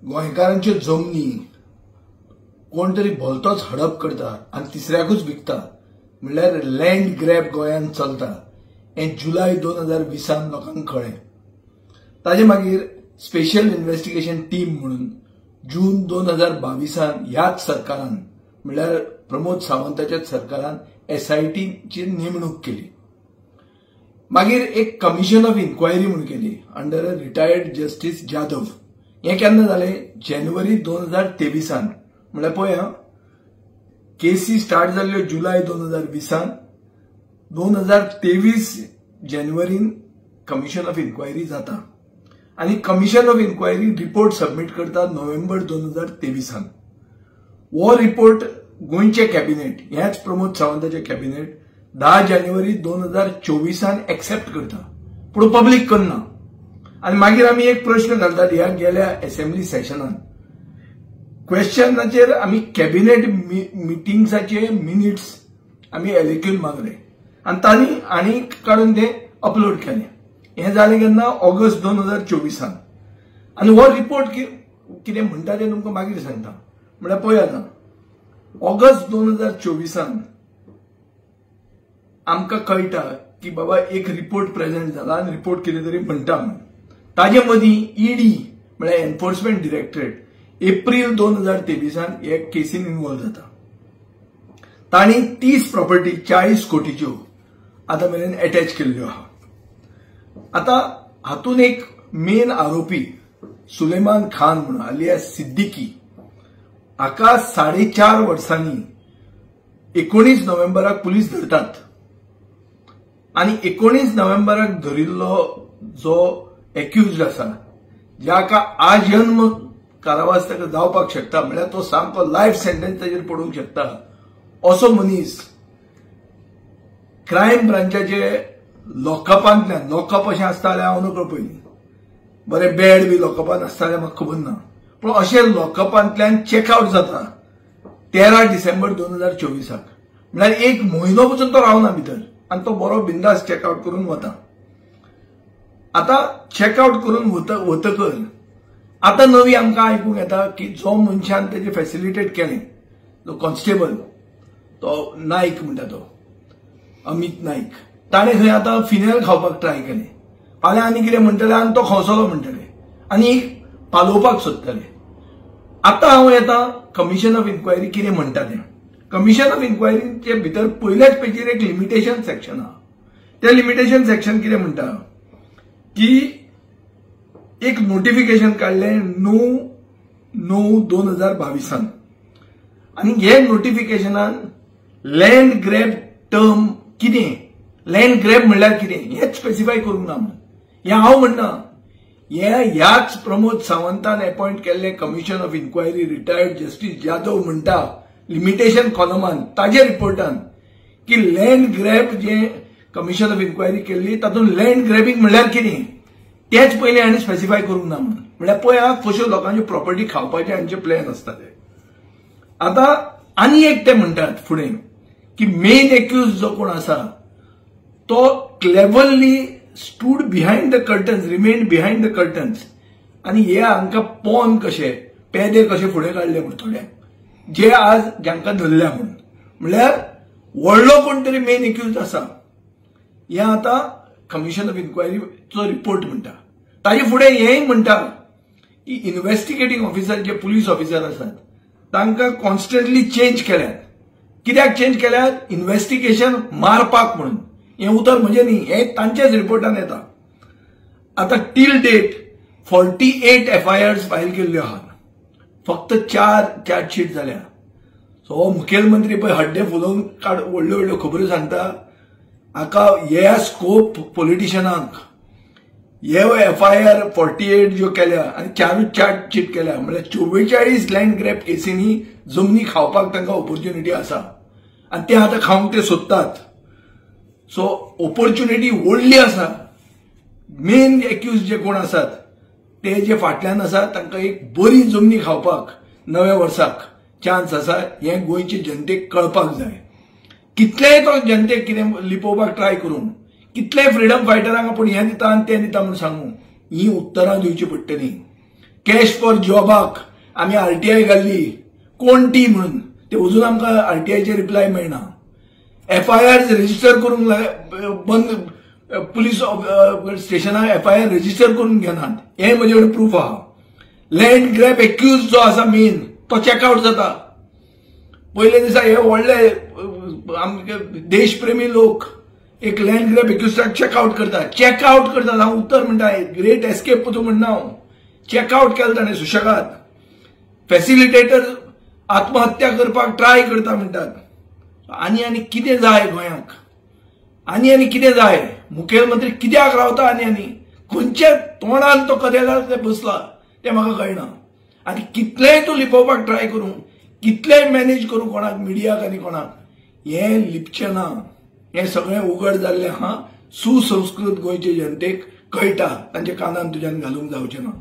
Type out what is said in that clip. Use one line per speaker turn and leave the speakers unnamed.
गोंयकारांच्यो जमनी कोण तरी भलतोच हडप करता आनी तिसऱ्याकूच विकता, म्हणल्यार लँड ग्रॅब गोंयांत चलता हें जुलय 2020 लोकांक कळ्ळें. ताजे मागीर स्पेशल इन्व्हेस्टिगेशन टीम म्हणून जून 2022 ह्याच सरकारान, म्हणल्यार प्रमोद सावंताच्याच सरकारान एसआयटीची नेमणूक केली. मागीर एक कमिशन ऑफ इन्क्वायरी म्हणून केली under a retired justice Jadhav. हें केन्ना जालें? जानेवारी 2023. म्हणल्यार पळय, केसी स्टार्ट जाल्ल्यो जुलय 2020, 2023 जानेवारीन कमिशन ऑफ इन्क्वायरी जाता आनी commission of inquiry report submit करता नोव्हेंबर 2023. हो रिपोर्ट गोंयचे कॅबिनेट, ह्याच प्रमोद सावंताचे कॅबिनेट 10 जानेवारी 2024 एक्सेप्ट करता, पूण पब्लीक करना. आनी मागीर आमी एक प्रश्न घालतात ह्या गेल्या असेंब्ली सेशनान, क्वेश्चनाचेर आमी कॅबिनेट मिटिंग्साचे मिनिट्स आमी एलेक्यून मागले आनी तांणी आनी काडून ते अपलोड केले. हें जालें केन्ना? ऑगस्ट 2024. आनी हो रिपोर्ट कितें म्हणटा तें तुमकां मागीर सांगता. म्हणल्यार पळय, आतां ऑगस्ट 2024 आमकां कळटा की बाबा एक रिपोर्ट प्रेझेंट जाला आनी रिपोर्ट कितें तरी म्हणटा म्हणून. ताजे मदीं ईडी म्हळ्यार एन्फोर्समेंट डिरेक्टरेट एप्रील 2023 हे केसीन इन्वॉल्व जाता. तांणी 30 प्रॉपर्टी 40 कोटीच्यो आतां मेरेन एटॅच केल्ल्यो आहा. आतां हातून एक मेन आरोपी सुलेमान खान म्हणून आलियास सिद्दीकी हाका 4.5 वर्सांनी 19 नोव्हेंबराक पुलीस धरतात आनी 19 नोव्हेंबराक धरिल्लो जो एक्युज्ड आसा, जाका आजन्म कारावास ताका जावपाक शकता, म्हणल्यार तो सामको लायफ सेंटेन्स ताजेर पडूंक शकता, असो मनीस क्रायम ब्रांचाचे लॉकअपांतल्यान, लॉकअप अशें आसता जाल्यार हांव नकळो, पयलीं बरें बेड बी लॉकअपान आसता जाल्यार म्हाका खबर ना, पूण अशें लॉकअपांतल्यान चॅकआवट जाता 13 डिसेंबर 2024. म्हणल्यार एक म्हयनो पसून तो रावना भितर आनी तो बरो बिंदास चॅकआवट करून वता. आतां चॅकआवट करून वतकर आतां नवी आमकां आयकूंक येता की जो मनशान तेजें फॅसिलिटेट केलें, जो कॉन्स्टेबल तो नायक म्हणटा तो अमित नायक, ताणें खंय आतां फिनेल खावपाक ट्राय केलें. फाल्यां आनी कितें म्हणटले आनी तो खंवसलो म्हणटले आनी पालोवपाक सोदतले. आतां हांव येता कमिशन ऑफ इन्क्वायरी कितें म्हणटा तें. कमिशन ऑफ इन्क्वायरीचे भितर पयल्याच पेजीर एक लिमिटेशन सेक्शन आहा. तें लिमिटेशन सेक्शन कितें म्हणटा की एक नोटिफिकेशन काडलें 9/9/2022 आनी हे नोटिफिकेशनान लँड ग्रॅब टर्म कितें, लँड ग्रॅब म्हणल्यार कितें हेंच स्पेसिफाय करूंक ना म्हणून. हें हांव म्हणना, हे ह्याच प्रमोद सावंतान अपॉयंट केल्ले commission of inquiry retired justice Jadhav म्हणटा लिमिटेशन कॉलमान ताजे रिपोर्टान की लँड ग्रॅब जे कमिशन ऑफ इन्क्वायरी केल्ली तातूंत लँड ग्रॅबिंग म्हणल्यार कितें तेच पयलीं हांणी स्पेसिफाय करूंक ना म्हणून. म्हणल्यार पळय कश्यो लोकांच्यो प्रॉपर्टी खावपाचे हांचे प्लॅन आसता ते. आतां आनी एक ते म्हणटात फुडें की मेन एक्यूज जो कोण आसा तो cleverly stood behind the curtains, remained behind the curtains आनी हे हांकां पॉन कशे पेदे कशे फुडें काडले म्हूण थोड्यांक जे आज जांकां धरल्या म्हणून. म्हणल्यार व्हडलो कोण तरी मेन एक्यूज आसा हें आतां कमिशन ऑफ इन्क्वायरीचो रिपोर्ट म्हणटा. ताजे फुडें हेंय म्हणटा की इन्व्हेस्टिगेटींग ऑफिसर जे पुलीस ऑफिसर आसात तांकां कॉन्स्टंटली चेंज केल्यात. कित्याक चेंज केल्यात? इन्व्हेस्टिगेशन मारपाक म्हणून. हें उतर म्हजें न्ही, हें तांच्याच रिपोर्टान येता. आतां till date 48 FIRs file केल्ल्यो आहात, फक्त 4 चार्जशीट जाल्या. सो हो मुखेलमंत्री पळय हड्डें फुलोवन काड व्हडल्यो व्हडल्यो खबऱ्यो सांगता. हाका हे स्कोप पॉलिटिशनांक हे एफआयआर 48 ज्यो केल्या आनी 4 चार्जशीट केल्या, म्हणल्यार 44 लँड ग्रॅब केसींनी जमनी खावपाक तांकां ऑपॉर्च्युनिटी आसा आनी ते आतां खावंक ते सोदतात. सो ऑपॉर्च्युनिटी व्हडली आसा. मेन एक्यूज जे कोण आसात ते जे फाटल्यान आसा तांकां एक बरी जमनी खावपाक नव्या वर्साक चान्स आसा हें गोंयचे जनतेक कळपाक जाय. कितलेय तो जनतेक कितें लिपोवपाक ट्राय करूं, कितलेय फ्रिडम फायटरांक आपूण हें दिता आनी तें दिता म्हूण सांगू, ही उत्तरां दिवची पडटली. कॅश फॉर जॉबाक आमी आरटीआय घाल्ली कोण ती म्हणून, ते अजून आमकां आरटीआयचे रिप्लाय मेळना. एफआयआर रजिस्टर करूंक बंद, पुलीस स्टेशनार एफआयआर रजिस्टर करून घेनात, हें म्हजे कडेन प्रूफ आहा. लँड ग्रॅब एक्यूज जो आसा मेन तो चॅकआवट जाता. पयले दिसा हे व्हडले आमचे देशप्रेमी लोक एक लँड ग्रॅब एक्यूजाक चॅकआवट करतात, चॅकआवट करतात. हांव उत्तर म्हणटा, ग्रेट एस्केप तूं म्हणना, हांव चॅकआवट केलें ताणें सुशेगाद. फॅसिलिटेटर आत्महत्या करपाक ट्राय करता म्हणटात. आनी आनी कितें जाय गोंयांक, आनी आनी कितें जाय? मुखेलमंत्री कित्याक रावता आनी आनी खंयच्या तोंडान तो कदेलार ते बसला तें म्हाका कळना. आनी कितलेंय तूं लिपोवपाक ट्राय करूं, कितलेंय मॅनेज करूं कोणाक, मिडियाक आनी कोणाक, हें लिपचें ना. हें सगळें उगड जाल्लें आहा. सुसंस्कृत गोंयचे जनतेक कळटा, तांच्या कानान तुज्यान घालूंक जावचें ना.